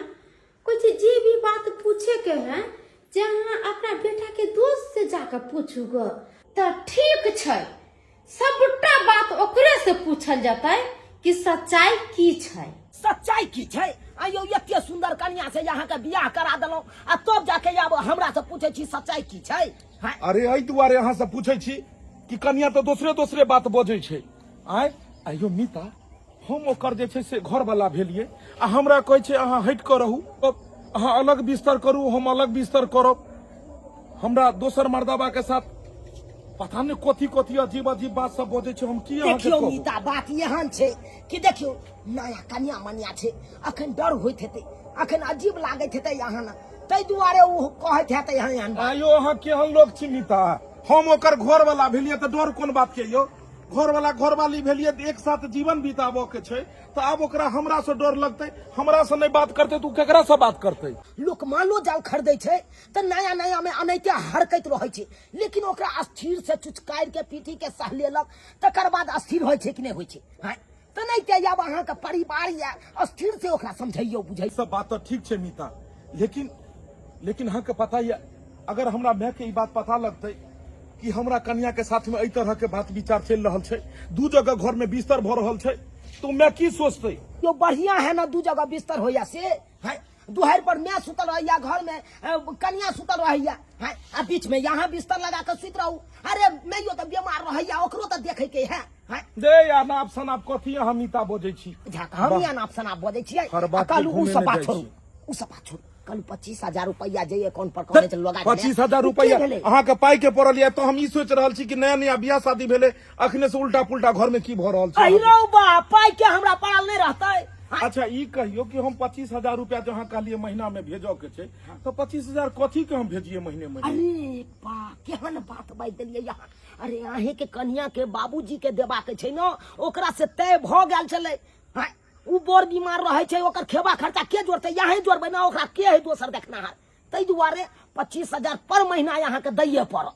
Speaker 4: कहै छै जे भी बात पूछे के है जे अहाँ अपना बेटा के दोस्त से जाके पूछू ग। तऽ ठीक छै, सबटा बात ओकरे से पूछल जतै कि सच्चाई की छै।
Speaker 1: सच्चाई की छै? आइयो, एते सुंदर कन्या से यहाँ के बियाह करा देलहुँ आ तब जाके आब हमरा से पूछे छी सच्चाई की छै? हाँ?
Speaker 3: अरे, एहि दुआरे अहाँ से पूछै छी कि कनिया तऽ दोसरे दोसरे बात बजै छै। आय आइयो मीता, हम ओकर जे छै से घरवाला भेलियै आ हमरा कहै छै अहाँ हटि कऽ रहू, अहाँ अलग बिस्तर करू, हम अलग बिस्तर करब। हमरा दोसर मर्दाबा के साथ पता नहि कथी कथी अजीब अजीब बात सब बजै छै। हम की अहाँके
Speaker 1: देखियौ
Speaker 3: कहू?
Speaker 1: मीता, बात एहन छै कि देखियौ, नया कन्या मनिया छै, अखन डर होइत हेतै, अखन अजीब लागैत हेतै अहाँ ने, ताहि दुआरे ओ कहैत हेतै एहन एहन बात।
Speaker 3: आयो, अहाँ केहन लोक छी मीता? हम ओकर घरवाला भेलियै तऽ डर कोन बात के यौ? घरवाला घरवाली भेलियै तऽ एक साथ जीवन बिताबऽ के छै, तऽ आब ओकरा हमरा से डर लगतै, हमरा से नहि बात करतै तऽ ओ केकरा से बात करतै?
Speaker 1: लोक मालो जाल खरीदै छै तऽ नया नया में अनैते हरकैत रहै छै, लेकिन ओकरा स्थिर से चुचकारि के पीठी के सहलेलक, तकर बाद स्थिर होइ छै कि नहि होइ छै? हँ, तऽ नहि ते आब अहाँके परिवार यऽ, स्थिर से ओकरा समझैयौ बुझैयौ।
Speaker 3: सब बात तऽ ठीक छै मीता, लेकिन लेकिन अहाँके पता यऽ, अगर हमरा माय के ई बात पता लगतै कि हमरा कन्या के साथ में एहि तरह के बात विचार चलि रहल छै, दू जगह घर में बिस्तर भऽ रहल छै, तो माय की सोचतै?
Speaker 1: यो बढ़िया है ना, दू जगह बिस्तर होइया से है। दुहर पर मैं सुतल रहैया, घर में कन्या सुतल रहैया है, आ बीच में यहाँ बिस्तर लगा के सुत रहू। अरे, मैयो तो बीमार रहैया, ओकरो तो देखे के है, हैं?
Speaker 3: दे अनाप शनाप कथी अहाँ मीता बजै छी?
Speaker 1: झाक हम ही अनाप शनाप बजै छियै।
Speaker 3: हर बात
Speaker 1: आ कहलू
Speaker 3: के
Speaker 1: उ
Speaker 3: घुमे
Speaker 1: सब
Speaker 3: नहि
Speaker 1: बात
Speaker 3: जाइ
Speaker 1: छोड़ू,
Speaker 3: छी।
Speaker 1: उ सब बात छोड़ू। कहलू 25,000 रुपया जे अकाउंट पर कहने छल लगा देने,
Speaker 3: 25,000
Speaker 1: उ की
Speaker 3: रुपया
Speaker 1: भेलै?
Speaker 3: अहाँके पाई के पड़ल यऽ, तऽ हम ई सोचि रहल छी कि नया नया बियाह शादी भेलै, अखने से उल्टा पुल्टा घर में की भऽ रहल छै।
Speaker 1: अहिरौ बा, पाई के हमरा पड़ल नहि रहतै? हाँ?
Speaker 3: अच्छा, ई कहियो कि हम 25,000 रुपया जो अहाँ कहलियै महीना में भेजऽ के छै, तऽ 25,000 कथी के हम भेजिए महीने महीने?
Speaker 1: अरे बा, केहन बात बाजि देलियै यहाँ। अरे, अहें के कन्या के बाबूजी के देबा के छै ने, ओकरा से तय भऽ गेल छलै। हाँ, उ बड़ बीमार रहै छै, ओकर खेबा खर्चा के जोड़तै? यहीं जोड़बै ने, ओकरा के है दोसर देखनाहार? ताहि दुआरे 25,000 पर महीना अहाँके दैये पड़त,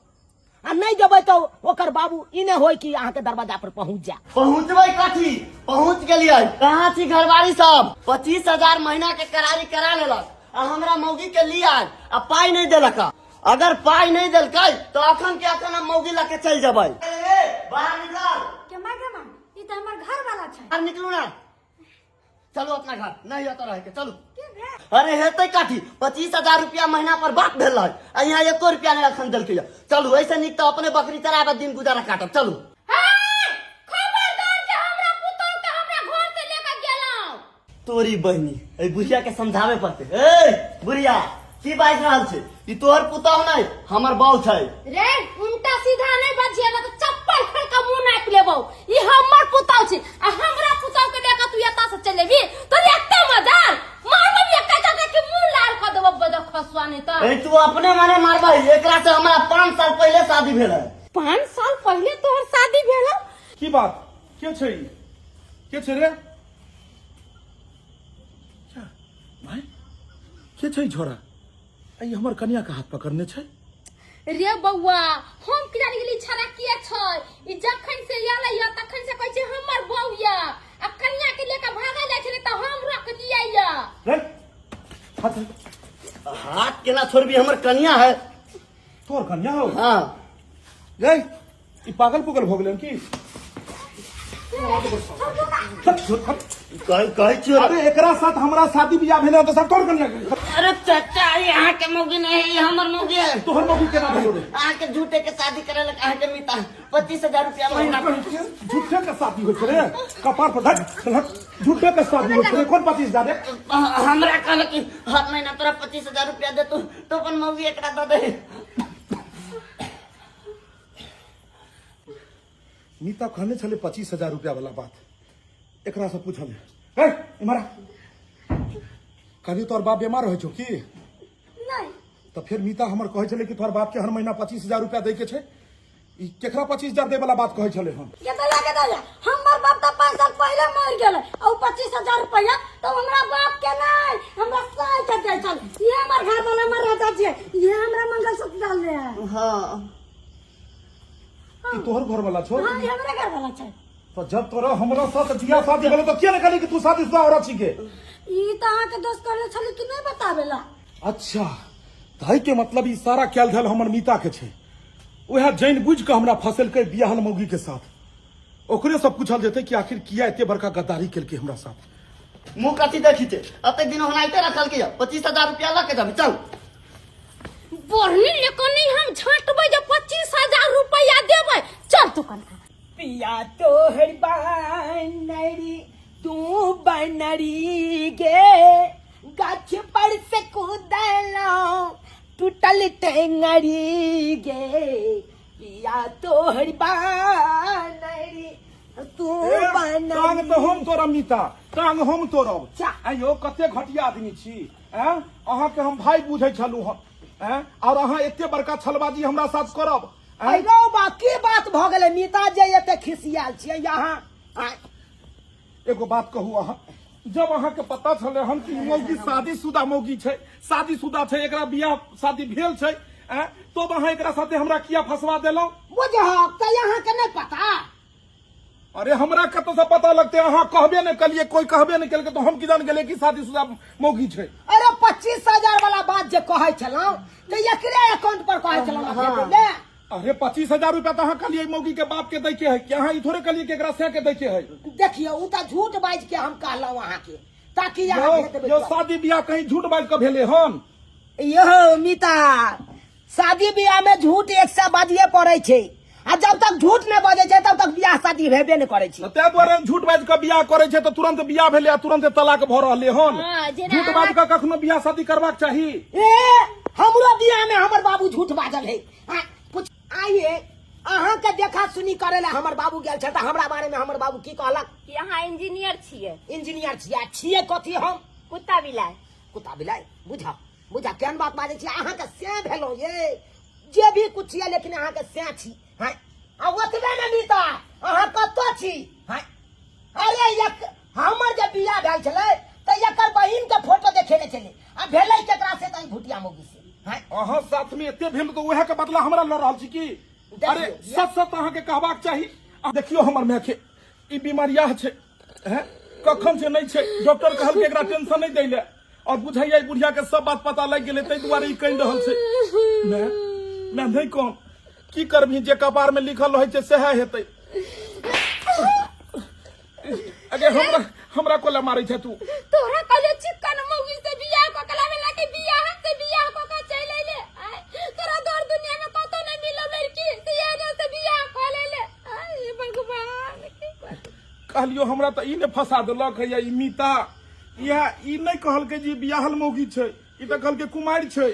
Speaker 1: आ नहि देबै तऽ ओकर बाबू ई नहि होय कि अहाँके दरवाजा पर पहुँच जाय।
Speaker 5: पहुँचबै कथी, पहुँच गेलियै। कहाँ छी घरवारी सब? 25,000 महीना के करारी करा लेलक आ हमरा मौगी के लिए आयल आ पाई नहीं देलक। अगर पाई नहीं देलकै तो अखन के अखन हम मौगी लऽ के चलि जेबै। ए, बाहर निकल।
Speaker 6: के माय गे माय, ई तऽ हमर घर वाला छै।
Speaker 5: बाहर निकलू ना, चलू अपना घर, नहीं एतऽ रहके, चलू।
Speaker 6: के भेल?
Speaker 5: अरे, हेतै कथी, 25,000 रुपया महीना पर बात भेल रहै आ यहाँ एको रुपया नहीं अखन देलकै। चलू, ऐसे नीक तऽ अपने बकरी चराबे दिन गुजारा काटब, चलू।
Speaker 2: खबरदार जे हमरा पुतहु के हमरा घर से लेकर गेलहुँ।
Speaker 5: तोरी बहिनी, एहि बुढ़िया के समझावे पड़ते। ए बुढ़िया, की बाजि रहल छै? ई तोहर पुतहु नहि, हमर बाउ छै।
Speaker 2: रे, उल्टा सीधा नहीं बजिए ना तो चप्पल खोल के मुंह नाप लेबौ। ई हमर पुतहु छै आ हमरा पुतहु के लेकर तू एता से चलेबी तो एते मजाल मारबो एका जगह के मुंह लाल कर देबो बद खसुआ नहीं तो।
Speaker 5: ए, तू अपने मने मारबही, एकरा से हमरा 5 साल पहले शादी भेल है।
Speaker 2: 5 साल पहले तोहर शादी भेल?
Speaker 3: की बात? के छै ई? के छै रे? के छै छोरा ई हमर कनिया के हाथ पकड़ने छै
Speaker 2: रे बौआ हम की जानि गेली छड़ा किया छै ई जखन से आयल या तखन से कहै छै हमर बौ या आ कनिया के लेके भागल जाइ छलै तऽ हम रख दियै या
Speaker 3: रे हाथ
Speaker 5: हाथ केना छोड़बी हमर कनिया है
Speaker 3: तोहर कनिया हो
Speaker 5: हाँ
Speaker 3: रे ई पागल पुगल भऽ गेलै की
Speaker 5: कहै कहै छियो
Speaker 3: अरे एकरा साथ हमरा शादी बियाह भेलै हन तऽ सब तोहर कनिया के
Speaker 1: अरे चाचा ये अहाँ के मौगी नहीं है ये हमर मौगी है
Speaker 3: तोहर मौगी केना भेलो रे
Speaker 5: अहाँ के झूठे के शादी करे लग अहाँ के मिता 25,000 रुपया महीना
Speaker 3: झूठे के शादी होइ छै रे कपार पर धक धक झूठे के शादी होइ छै रे कोन 25,000 रे
Speaker 1: हमरा कहलक कि हर महीना तोरा 25,000 रुपया दे तू तो अपन मौगी एकरा दऽ दे
Speaker 3: मीता कहने छलै 25,000 रुपया वाला बात एकरा से पूछल हे इम्हर आ। कहलियौ तोहर बाप बीमार होइ छौ की
Speaker 6: नहीं
Speaker 3: तऽ फेर मीता हमर कहै छलै कि तोहर बाप के हर महीना 25,000 रुपया दै के छै ई केकरा 25,000 दै वाला बात कहै छलै हन
Speaker 6: ये दया के दया हमर बाप तो 5 साल पहले मर गेलै और 25,000 रुपया तो हमरा बाप के नहीं हमरा साल के दै छल ये हमर घर वाला हमर राजा जी है, ये हमरा मंगलसूत्र डाल रहे है
Speaker 5: हाँ
Speaker 3: ई तोहर घर वाला छौ
Speaker 6: हाँ ये हमरा घर वाला छै
Speaker 3: तो जब तोरा हमरा साथ बियाह शादी भेलै तऽ किया ने कहली कि तू शादीशुदा औरत छी के
Speaker 6: ई तो अहाँ के दोस्त कहले छलै कि नहीं बतावेला
Speaker 3: अच्छा तै के मतलब ई सारा कैल धैल हमर मीता के छै उएह जानि बुझि कऽ हमरा फसेलकै बियाहल मौगी के साथ ओकरे से पूछल जेतै कि आखिर किया एते बड़का गद्दारी केलकै हमरा साथ
Speaker 5: मुँह कथी देखी छै एते दिन ओनाहिते रखल के 25,000 रुपया लऽ के जाबी चल
Speaker 2: बढ़नी लेकर नहीं हम छांटबै जे 25,000 रुपया देबै चल तू कन
Speaker 1: पिया तोहर बनरी तू बनरी गे गाछ पर से कूदलो टूटल टेंगरी गे पिया तोहर बनरी तू
Speaker 3: टांग
Speaker 1: बनरी
Speaker 3: तऽ हम तोड़ब मीता टांग हम तोड़ब
Speaker 1: चा।
Speaker 3: आइयो कते घटिया आदमी छी ऐं अहाँके हम भाई बुझै छलहुँ हन ऐं और अहाँ एते बड़का छलबाजी हमरा साथ करब ऐं
Speaker 1: अरे बा की बात भऽ गेलै मीता जे एते खिसियाल छियै यहाँ आँय,
Speaker 3: एगो बात कहू अहाँ जब अहाँके पता छलै हन कि ई मौगी शादीशुदा मौगी छै शादीशुदा छै एकरा बियाह शादी भेल छै ऐं तब अहाँ एकरा साथे हमरा किया फंसवा देलहुँ
Speaker 1: बुझहक तऽ अहाँके नहि पता
Speaker 3: अरे हमरा कतऽ से पता लगते अहाँ कहबे नहि कलिए कोई कहबे नहि केलकै तऽ हम की जान गेलियै कि शादीशुदा मौगी छै
Speaker 1: अरे 25,000 वाला बात जे कहै छलहुँ तऽ एकरे अकाउंट पर कहै छलहुँ ने भेजै ले।
Speaker 3: अरे 25,000 रुपया तऽ अहाँ कहलियै मौगी के बाप के दै के है कि अहाँ ई थोड़े कहलियै कि एकरा सै के दै के है
Speaker 1: देखियौ ओ तऽ झूठ बाजि के हम कहलहुँ अहाँके ताकि अहाँ
Speaker 3: यौ
Speaker 1: भेज देबै
Speaker 3: यौ शादी बियाह कहीं झूठ बाजि कऽ भेलै हन
Speaker 1: यहो मीता शादी बियाह में झूठ एक सौ बाजिए पड़े छै आ जब तक झूठ नहीं बजे छै तब तक बियाह शादी हेबे नहीं करे छै
Speaker 3: तऽ ताहि दुआरे झूठ बाजि कऽ बियाह करै छै तऽ तुरंत बियाह भेलै आ तुरंत तलाक भऽ रहलै हन
Speaker 2: हाँ, जेना
Speaker 3: झूठ बाजि कऽ कखनो बियाह शादी करबाक चाही
Speaker 1: ए हमरो बियाह में हमर बाबू झूठ बाजल है आ, कुछ आइए अहाँ के देखा सुनी करे ला हमर बाबू गेल छै तऽ हमरा बारे में हमर बाबू की कहलक
Speaker 2: कि अहाँ इंजीनियर छियै
Speaker 1: इंजीनियर छियै छियै कथी हम
Speaker 2: कुत्ता बिलाइ
Speaker 1: कुत्ता बिलाइ बुझा बुझा केहन बात बाजै छी अहाँके से भेलहुँ ये जे भी कुछ छियै लेकिन अहाँके से छी हैं आ ओतबे ने मीता अहाँ कतऽ छी हैं अरे एक हमर जे बियाह भेल छलै तऽ एकर बहिन के फोटो देखेने छलै आ भेलै केकरा से तऽ ई भुटिया मौगी से हैं
Speaker 3: अहाँ साथ में एते भेल तऽ उएह के बदला हमरा लऽ रहल छी की अरे सच सच अहाँके कहबाक चाही आ देखियौ हमर माय के ई बीमारिया छै हैं कखन से नहि छै डॉक्टर कहलकै एकरा टेंशन नहि दै लए और बुझाइया ई बुढ़िया के सब बात पता लागि गेलै ताहि दुआरे ई कहि रहल छै माय माय नहि कह की करबही जे कपार में लिखल रहै छै सएह हेतै अगे हमरा हमरा कोला मारै छै तू
Speaker 2: तोरा कहले चिकन मौगी से बियाह क के लावे लाके बियाह से बियाह क के चल अइले आय, तोरा दौर दुनिया में कतौ नहीं मिलो लड़की से एने से बियाह क लेले आय, हे भगवान की करी?
Speaker 3: कहलियो हमरा तऽ ई ने फंसा देलक हैया ई मीता इएह ई नहि कहलकै जे ई बियाहल मौगी छै ई तऽ कहलकै कुमारि छै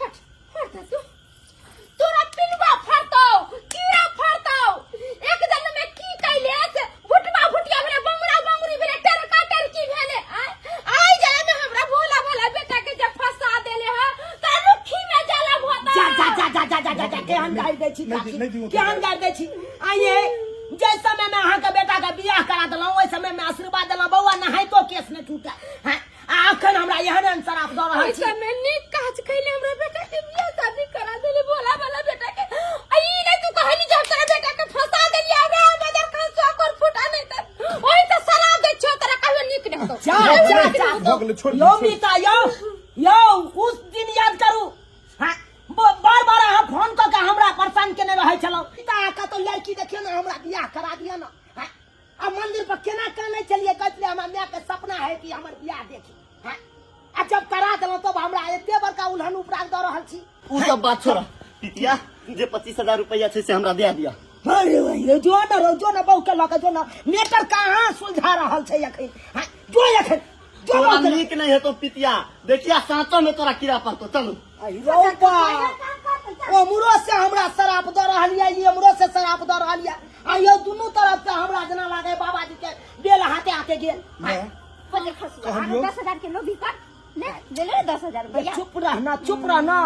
Speaker 2: हट हट दे तू तोरा पिलुआ फड़तौ कीड़ा फड़तौ एक जन्म में की कैले से भुटवा भुटिया भेले बंगरा बंगरी भेले टरका टरकी भेले आय आइ जन्म में हमरा भोला भोला बेटा के जब फंसा देले ह त रुखी में जला भोता
Speaker 1: जा जा जा जा जा जा जा जा केहन गारि दै छी
Speaker 3: नहि
Speaker 1: काकी
Speaker 3: नहि दियौ।
Speaker 1: केहन गारि दै छी आइए जाहि समय में अहाँके बेटा के बियाह करा देलहुँ ओहि समय में आशीर्वाद देलहुँ बौआ नहाइतो केस नहि टूटे हैं आ अखन हमरा एहन एहन शराब दऽ रहल
Speaker 4: ओहि
Speaker 1: छी
Speaker 4: समय नीक काज कैले हमरा बेटा के बियाह शादी करा देले भोला वाला बेटा के आ ई नहीं तू कहली जे हम तोरा बेटा के फंसा देली हमरा मदर खान सौ कर फुटा नहीं त ओहि त शराब दे छो तोरा कहियो नीक नहीं होतो
Speaker 1: जा जा जा
Speaker 3: भऽ गेलै, छोड़ि
Speaker 1: यौ
Speaker 3: दियौ, छोड़ि
Speaker 1: मीता यौ यौ उस दिन याद करू हाँ, बार बार अहाँ फोन कऽ के हमरा परेशान केने रहै छलहुँ मीता अहाँ कतौ लड़की देखियौ ने हमरा बियाह करा दिअ ने हाँ, आ मंदिर पर केना कानै छलियै कहै छलियै हमरा माय के सपना है कि हमर बियाह देखी हाँ, आ जब करा देलहुँ तब हमरा एते बड़का उल्हन उपराग दऽ रहल छी
Speaker 5: उ सब बात छोड़ पितिया जे 25,000 रुपया छै से हमरा दे दिया
Speaker 1: अरे भाई जो न रो जो न बहू के लऽ के जो न मेटर कहाँ सुलझा रहल छै अखन हाँ, जो अखन जो
Speaker 5: तोरा
Speaker 1: बहू के
Speaker 5: नीक नहीं हेतो पितिया देखिया साँचो में तोरा कीड़ा पड़तो चलू
Speaker 1: अरे बा उमरो से हमरा शराब दऽ रहल यऽ ई उमरो से शराब दऽ रहल यऽ आ यौ दुनू तरफ से हमरा जेना लागे बाबाजी के बेल हाथे हाथे गेल
Speaker 3: माय
Speaker 2: पहिले खसुआ
Speaker 3: कहलियौ।
Speaker 2: 10,000 के लोभी कर ले ले ले 10,000 रुपया
Speaker 1: चुप रहना चुप रहना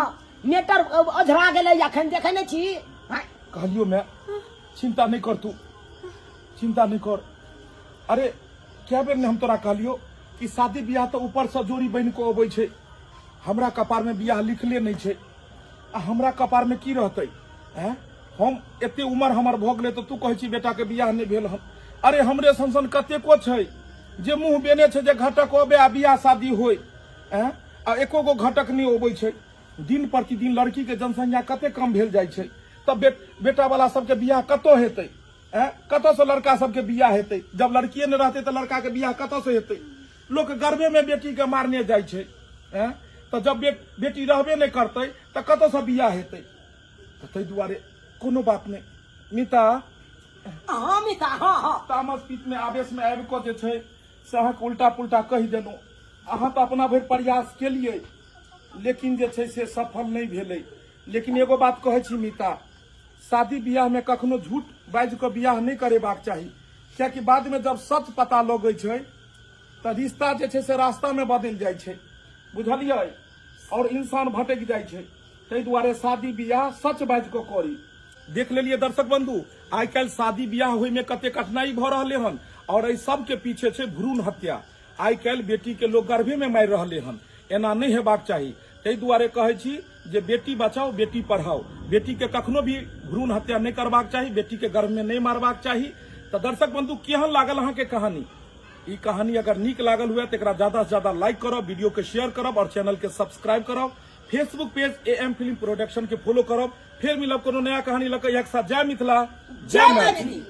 Speaker 1: मेटर अझरा गेलै अखन देखै नहि छी हाँ,
Speaker 3: कहलियो मैं चिंता नहीं कर तू चिंता नहीं कर अरे क्या बेर ने हम तोरा कहलियो कि शादी बियाह तो ऊपर से जोड़ी बन के अबै छै हमरा कपार में बियाह लिखले नहीं छै आ हमरा कपार में की रहतै हैं हम एते उम्र हमर भऽ गेलै तऽ तू कहै छी बेटा के बियाह नहि भेल हन अरे हमरे सन सन कतेको छै जे मुँह बेने छै जे घटक अबै आ बियाह शादी होय हैं आ एको गो घटक नहि अबै छै दिन प्रतिदिन लड़की के जनसंख्या कते कम भेल जाइ छै तब बेटा वाला सबके बियाह कतौ हेतै हैं कतौ से लड़का सबके बियाह हेतै जब लड़किए नहि रहतै तऽ लड़का के बियाह कतौ से हेतै लोक गर्भे में बेटी के मारने जाइ छै हैं तऽ जब बेटी रहबे नहि करतै तऽ कतौ से बियाह हेतै तऽ ताहि दुआरे कोनो बात नहि मिता
Speaker 1: हाँ मिता हाँ हाँ
Speaker 3: तामस पीत में आवेश में आबि कऽ जे छै से अहाँके उल्टा पुल्टा कहि देलहुँ अहाँ तऽ अपना भरि प्रयास केलियै लेकिन जे छै से सफल नहि भेलै लेकिन एगो बात कहै छी मिता शादी बियाह में कखनो झूठ बाजि कऽ बियाह नहि करेबाक चाही कियाकि बादमे जब सच पता लगै छै तऽ रिश्ता जे छै से रास्तामे बदलि जाइ छै बुझलियै आओर इंसान भटकि जाइ छै ताहि दुआरे शादी बियाह सच बाजि कऽ करी देख लेलियै दर्शक बंधु आइ काल्हि शादी बियाह होइमे कते कठिनाई भऽ रहलै हन आओर एहि सबके पीछे छै भ्रूण हत्या आइ काल्हि बेटी के लोग गर्भे में मारि रहलै हन एना नहि हेबाक चाही ताहि दुआरे कहै छी जे बेटी बचाओ बेटी पढ़ाओ बेटी के कखनो भी भ्रूण हत्या नहि करबाक चाही बेटी के गर्भ में नहि मारबाक चाही तऽ दर्शक बंधु केहन लागल अहाँके कहानी ई कहानी अगर नीक लागल हुए तऽ एकरा ज्यादा से ज्यादा लाइक करब वीडियो के शेयर करब और चैनल के सब्सक्राइब करब Facebook page A M film production के फॉलो करब फेर मिलब कोनो नया कहानी लऽ कऽ एक साथ जय मिथिला
Speaker 1: जय मैथिली।